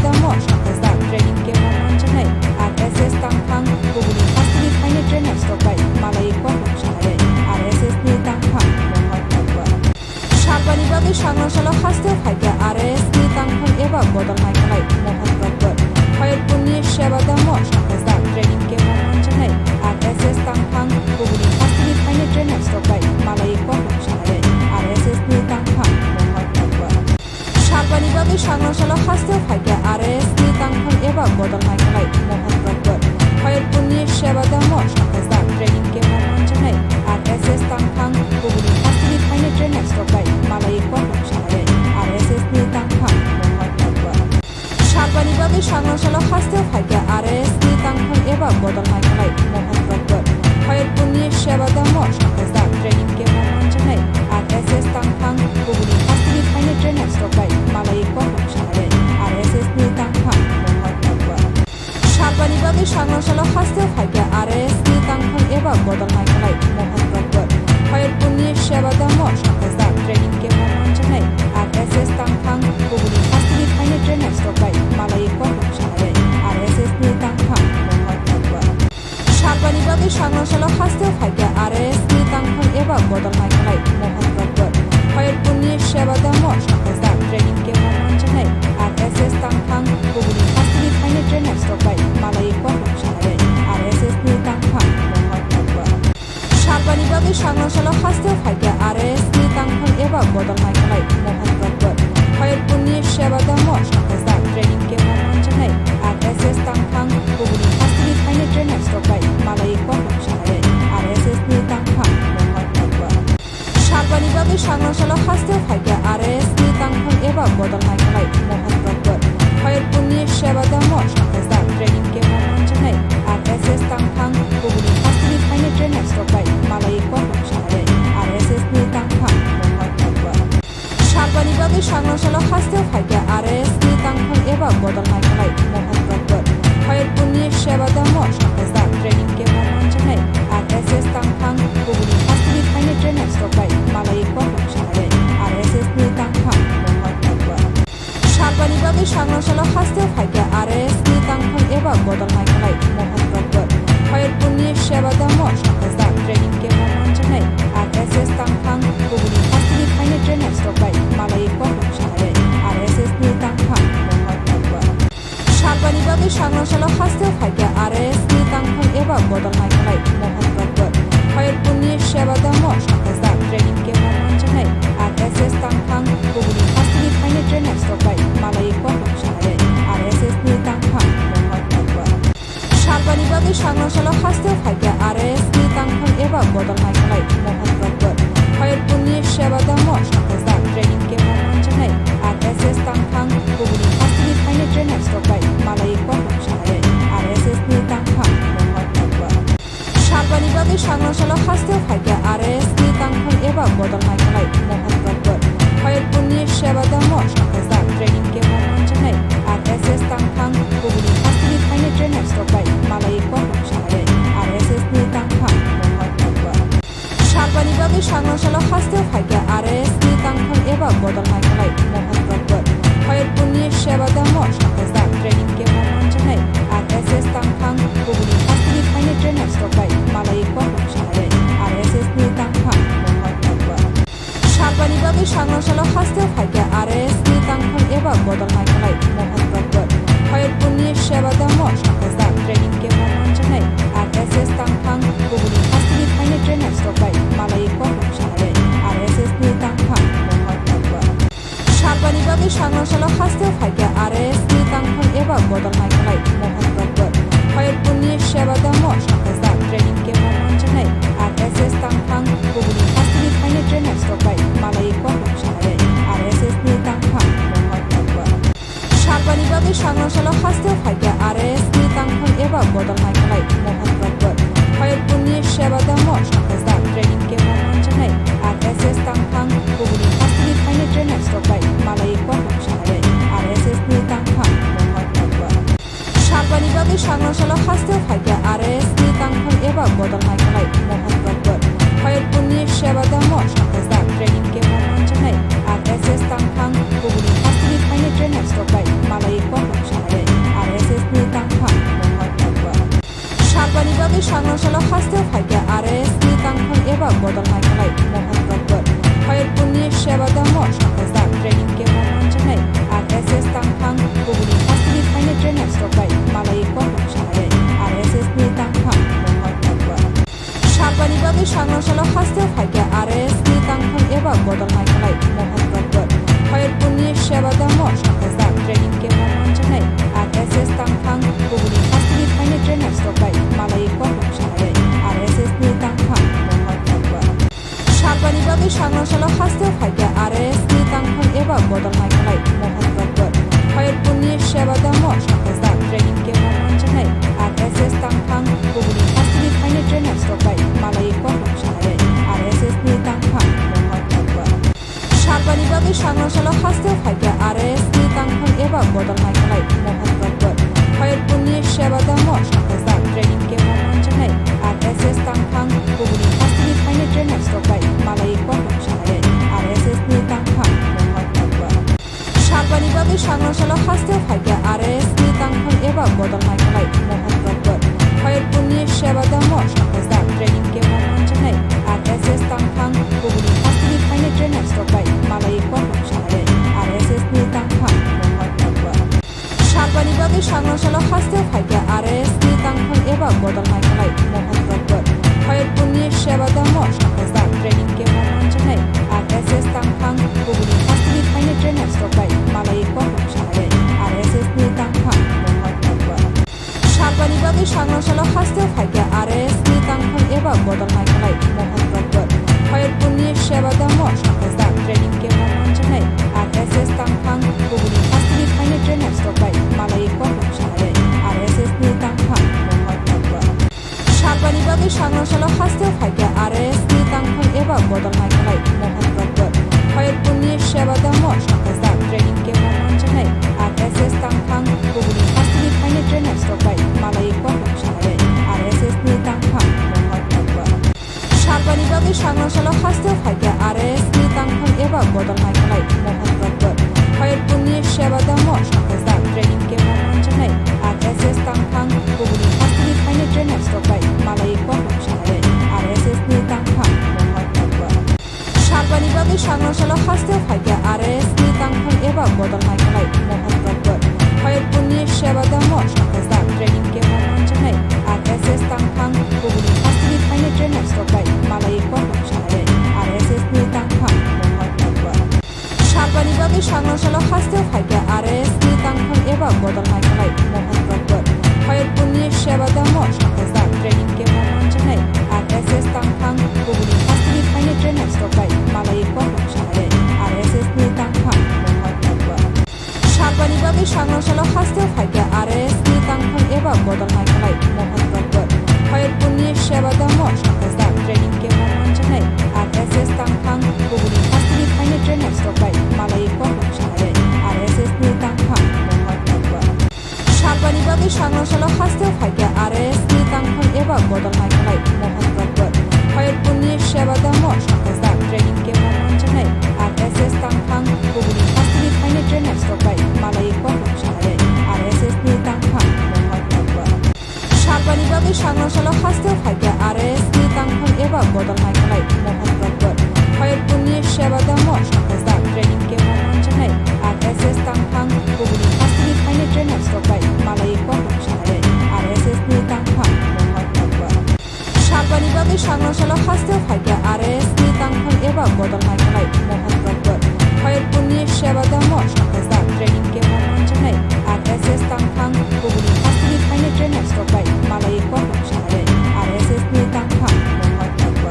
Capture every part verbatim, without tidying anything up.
Tamo sakajak training camp o manjaknai R S S tangphang kubuni hasteni phainai trainers rok bai malai kok salai R S S ni tangphang mohor kokbo. Salbani bagwi sangrong salo hasteo phaikha R S S ni tangphang eba bodol naikolai mohor kokbo. Khairpurni Sebadamo sakajak training camp o manjaknai R S S tangphang kubuni hasteni phainai trainers rok bai malai kok salai R S S ni tangphang mohor kokbo. Salbani bagwi sangrong salo hasteo phaikha R S S ni tangphang eba bodol naikolai mohor kokbo. Khairpurni Sebadamo sakajak training camp o manjaknai R S S tangphang kubuni hasteni phainai trainers rok bai malai kok salai R S S ni tangphang mohor kokbo. Salbani bagwi sangrong salo hasteo phaikha R S S ni tangphang eba bodol naikolai mohor kokbo. Khairpurni Sebadamo sakajak training camp o manjaknai R S S tangphang kubuni hasteni phainai trainers rok bai malai kok salai R S S ni tangphang mohor kokbo. Salbani bagwi sangrong salo hasteo phaikha R S S ni tangphang eba bodol naikolai mohor kokbo. Khairpurni Sebadamo sakajak training camp o manjaknai R S S tangphang kubuni hasteni phainai trainers rok bai malai kok salai R S S ni tangphang mohor kokbo. Salbani bagwi sangrong salo hasteo phaikha R S S ni tangphang eba bodol naikolai mohor kokbo. Khairpurni Sebadamo sakajak training camp o manjaknai R S S tangphang kubuni hasteni phainai trainers rok bai malai kok salai R S S ni tangphang mohor kokbo. Salbani bagwi sangrong salo hasteo phaikha R S S ni tangphang eba bodol naikolai mohor kokbo. Khairpurni Sebadamo sakajak training camp o manjaknai R S S tangphang kubuni hasteni phainai trainers rok bai malai kok salai R S S ni tangphang mohor kokbo. Salbani bagwi sangrong salo hasteo phaikha R S S ni tangphang eba bodol naikolai mohor kokbo. Khairpurni Sebadamo sakajak training camp o manjaknai R S S tangphang kubuni hasteni phainai trainers rok bai malai kok salai R S S ni tangphang mohor kokbo. Salbani bagwi sangrong salo hasteo phaikha R S S ni tangphang eba bodol naikolai mohor kokbo. Khairpurni Sebadamo sakajak training camp o manjaknai R S S tangphang kubuni hasteni phainai trainers rok bai malai kok salai R S S ni tangphang mohor kokbo. Salbani bagwi sangrong salo hasteo phaikha R S S ni tangphang eba bodol naikolai mohor kokbo. Khairpurni Sebadamo sakajak training camp o manjaknai R S S tangphang kubuni hasteni phainai trainers rok bai malai kok salai R S S ni tangphang mohor kokbo. Salbani bagwi sangrong salo hasteo phaikha R S S ni tangphang eba bodol naikolai mohor kokbo. Khairpurni Sebadamo sakajak training camp o manjaknai R S S tangphang kubuni hasteni phainai trainers rok bai malai kok salai R S S ni tangphang mohor kokbo. Salbani bagwi sangrong salo hasteo phaikha R S S ni tangphang eba bodol naikolai mohor kokbo. Khairpurni Sebadamo sakajak training camp o manjaknai R S S tangphang kubuni hasteni phainai trainers rok bai malai kok salai R S S ni tangphang mohor kokbo. Salbani bagwi sangrong salo hasteo phaikha R S S ni tangphang eba bodol naikolai mohor kokbo. Khairpurni Sebadamo sakajak training camp o manjaknai R S S tangphang kubuni hasteni phainai trainers rok bai malai kok salai R S S ni tangphang mohor kokbo. Salbani bagwi sangrong salo hasteo phaikha R S S ni tangphang eba bodol naikolai mohor kokbo. Khairpurni Sebadamo sakajak training camp o manjaknai R S S tangphang kubuni hasteni phainai trainers rok bai malai kok salai R S S ni tangphang mohor kokbo. Salbani bagwi sangrong salo hasteo phaikha R S S ni tangphang eba bodol naikolai mohor kokbo. Khairpurni Sebadamo sakajak training camp o manjaknai R S S tangphang kubuni hasteni phainai trainers rok bai malai kok salai R S S ni tangphang mohor kokbo. Salbani bagwi sangrong salo hasteo phaikha R S S ni tangphang eba bodol naikolai mohor kokbo. Khairpurni Sebadamo sakajak training camp o manjaknai R S S tangphang kubuni hasteni phainai trainers rok bai malai kok salai R S S ni tangphang mohor kokbo. Salbani bagwi sangrong salo hasteo phaikha R S S ni tangphang eba bodol naikolai mohor kokbo. Khairpurni Sebadamo sakajak training camp o manjaknai R S S tangphang kubuni hasteni phainai trainers rok bai malai kok salai R S S ni tangphang mohor kokbo. Salbani bagwi sangrong salo hasteo phaikha R S S ni tangphang eba bodol naikolai mohor kokbo. Khairpurni Sebadamo sakajak training camp o manjaknai R S S tangphang kubuni hasteni phainai trainers rok bai malai kok bodol naikolai Mohan Prabhu. Khairpurni Sebadamo sakajak training camp o manjaknai R S S tangphang kubuni hasteni phainai trainers rok bai malai kothok salai R S S ni tangphang Mohan Prabhu. Salbani bagwi sangrong salo hasteo phaikha R S ni tangphang eba bodol naikolai Mohan Prabhu. Khairpurni Sebadamo sakajak training camp o manjaknai R S S tangphang kubuni hasteni phainai trainers rok bai malai kothok salai R S S ni tangphang Mohan Prabhu. Salbani bagwi sangrong salo hasteo phaikha R S ni tangphang eba bodol naikolai Mohan Prabhu. Khairpurni Sebadamo sakajak training camp o manjaknai R S S tangphang kubuni hasteni phainai trainers rok bai malai kothok salai R S S ni tangphang Mohan Prabhu. Salbani bagwi sangrong salo hasteo phaikha R S ni tangphang eba bodol naikolai Mohan Prabhu. Khairpurni Sebadamo sakajak training camp o manjaknai R S S tangphang kubuni hasteni phainai trainers rok bai malai kothok salai R S S ni tangphang Mohan Prabhu. Salbani bagwi sangrong salo hasteo phaikha R S ni tangphang eba bodol naikolai Mohan Prabhu. Khairpurni Sebadamo sakajak training camp o manjaknai R S S tangphang kubuni hasteni phainai trainers rok bai malai kothok salai R S S ni tangphang Mohan Prabhu. Salbani bagwi sangrong salo hasteo phaikha R S ni tangphang eba bodol naikolai Mohan Prabhu. Khairpurni Sebadamo sakajak training camp o manjaknai R S S tangphang kubuni hasteni phainai trainers rok bai malai kothok salai R S S ni tangphang Mohan Prabhu. Salbani bagwi sangrong salo hasteo phaikha R S ni tangphang eba bodol naikolai Mohan Prabhu. Khairpurni Sebadamo sakajak training camp o manjaknai R S S tangphang kubuni hasteni phainai trainers rok bai malai kothok salai R S S ni tangphang Mohan Prabhu. Salbani bagwi sangrong salo hasteo phaikha R S ni tangphang eba bodol naikolai Mohan Prabhu. Khairpurni Sebadamo sakajak training camp o manjaknai R S S tangphang kubuni hasteni phainai trainers rok bai malai kothok salai R S S ni tangphang Mohan Prabhu. Salbani bagwi sangrong salo hasteo phaikha R S ni tangphang eba bodol naikolai Mohan Prabhu. Khairpurni Sebadamo sakajak training camp o manjaknai R S S tangphang kubuni hasteni phainai trainers rok bai malai kothok salai R S S ni tangphang Mohan Prabhu. Salbani bagwi sangrong salo hasteo phaikha R S ni tangphang eba bodol naikolai Mohan Prabhu. Khairpurni Sebadamo sakajak training camp o manjaknai R S S tangphang kubuni hasteni phainai trainers rok bai malai kothok salai R S S ni tangphang Mohan Prabhu. Salbani bagwi sangrong salo hasteo phaikha R S ni tangphang eba bodol naikolai Mohan Prabhu. Khairpurni Sebadamo sakajak training camp o manjaknai R S S tangphang kubuni hasteni phainai trainers rok bai malai kothok salai R S S ni tangphang Mohan Prabhu. Salbani bagwi sangrong salo hasteo phaikha R S ni tangphang eba bodol naikolai Mohan Prabhu. Khairpurni Sebadamo sakajak training camp o manjaknai R S S tangphang kubuni hasteni phainai trainers rok bai malai kothok salai R S S ni tangphang Mohan Prabhu. Salbani bagwi sangrong salo hasteo phaikha R S ni tangphang eba bodol naikolai Mohan Prabhu. Khairpurni Sebadamo sakajak training camp o manjaknai R S S tangphang kubuni hasteni phainai trainers rok bai malai kothok salai R S S ni tangphang Mohan Prabhu. Salbani bagwi sangrong salo hasteo phaikha R S ni tangphang eba bodol naikolai Mohan Prabhu. Khairpurni Sebadamo sakajak training camp o manjaknai R S S tangphang kubuni hasteni phainai trainers rok bai malai kothok salai R S S ni tangphang Mohan Prabhu.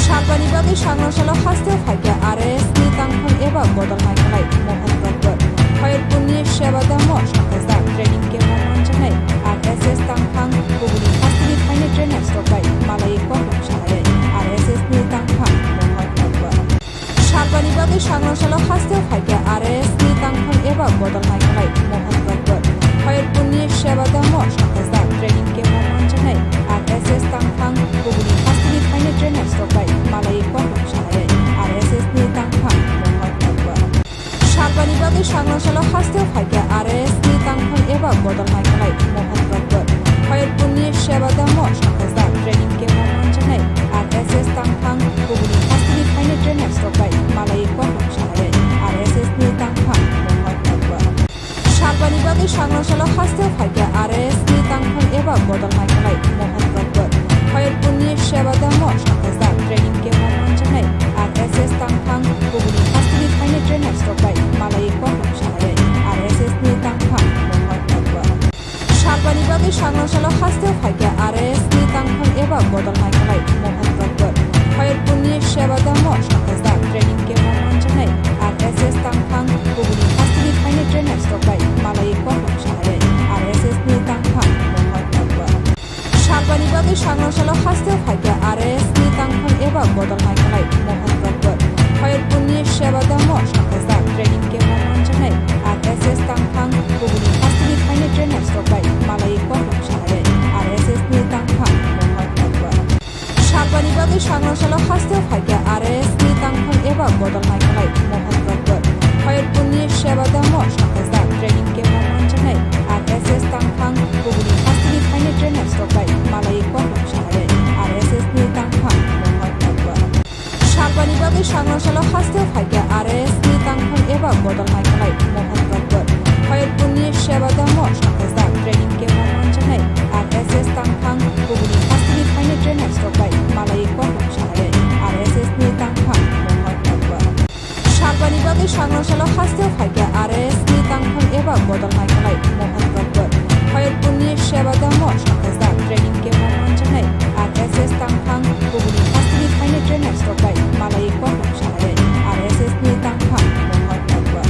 Salbani bagwi sangrong salo hasteo phaikha R S ni tangphang eba bodol naikolai Mohan Prabhu. Khairpurni Sebadamo sakajak training camp o manjaknai R S S tangphang kubuni hasteni phainai trainers rok bai malai kothok salai R S S ni tangphang Mohan Prabhu. Salbani bagwi sangrong salo hasteo phaikha R S ni tangphang eba bodol naikolai Mohan Prabhu. Khairpurni Sebadamo sakajak training camp o manjaknai R S S tangphang kubuni hasteni phainai trainers rok bai malai kothok salai R S S ni tangphang Mohan Prabhu. Salbani bagwi sangrong salo hasteo phaikha R S ni tangphang eba bodol naikolai Mohan Prabhu. Khairpurni Sebadamo sakajak training camp o manjaknai R S S tangphang kubuni hasteni phainai trainers rok bai malai kothok salai R S S ni tangphang Mohan Prabhu. Salbani bagwi sangrong salo hasteo phaikha R S ni tangphang eba bodol naikolai Mohan Prabhu. Khairpurni Sebadamo sakajak training camp o manjaknai R S S tangphang kubuni hasteni phainai trainers rok bai malaiwi kokrok sanai R S S ni tangphang Mohor Thakur. Salbani bagwi Sangrong salo hasteo phaikha R S S ni tangphang eba bodol naikolai Mohor Thakur. Khairpurni Sebadamo sakajak training camp o manjaknai R S S tangphang kubuni hasteni phainai trainers rok bai malaiwi kokrok sanai R S S ni tangphang Mohor Thakur. Salbani bagwi Sangrong salo hasteo phaikha R S S ni tangphang eba bodol naikolai Mohor Thakur. Khairpurni Sebadamo sakajak training camp o manjaknai R S S tangphang kubuni hasteni phainai trainers rok bai malaiwi kokrok sanai R S S ni tangphang Mohor Thakur. Salbani bagwi Sangrong salo hasteo phaikha R S S ni tangphang eba bodol naikolai Mohor Thakur. Khairpurni Sebadamo sakajak training camp o manjaknai R S S tangphang kubuni hasteni phainai trainers rok bai malaiwi kokrok sanai R S S ni tangphang Mohor Thakur. Salbani bagwi Sangrong salo hasteo phaikha R S S ni tangphang eba bodol naikolai Mohor Thakur. Khairpurni Sebadamo sakajak training camp o manjaknai R S S tangphang kubuni hasteni phainai trainers rok bai malaiwi kokrok sanai R S S ni tangphang Mohor Thakur. Salbani bagwi Sangrong salo hasteo phaikha R S S ni tangphang eba bodol naikolai Mohor Thakur. Khairpurni Sebadamo sakajak training camp o manjaknai R S S tangphang kubuni hasteni phainai trainers rok bai malaiwi kokrok sanai R S S ni tangphang Mohor Thakur.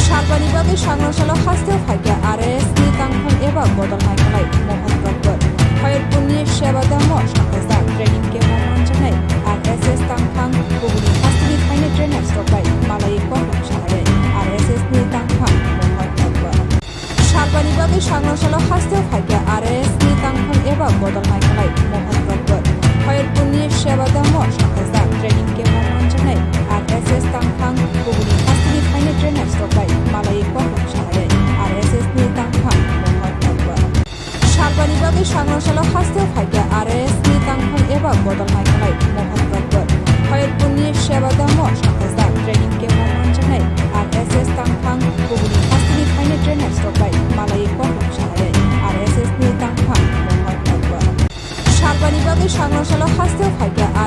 Salbani bagwi Sangrong salo hasteo phaikha R S S ni tangphang eba bodol naikolai Mohor Thakur. Khairpurni Sebadamo sakajak training camp o manjaknai R S S tangphang kubuni hasteni phainai trainers rok bai malaiwi kokrok sanai R S S ni tangphang Mohor Thakur. Salbani bagwi Sangrong salo hasteo phaikha R S S ni tangphang eba bodol naikolai Mohor Thakur. Khairpurni Sebadamo sakajak training camp o manjaknai R S S tangphang kubuni hasteni phainai trainers rok bai malaiwi kokrok sanai R S S ni tangphang Mohor Thakur. Salbani bagwi Sangrong salo hasteo phaikha R S S ni tangphang eba bodol naikolai Mohor Thakur. Khairpurni Sebadamo sakajak training camp o manjaknai R S S tangphang kubuni hasteni phainai trainers rok bai malaiwi kokrok sanai R S S ni tangphang Mohor Thakur. Salbani bagwi Sangrong salo hasteo phaikha R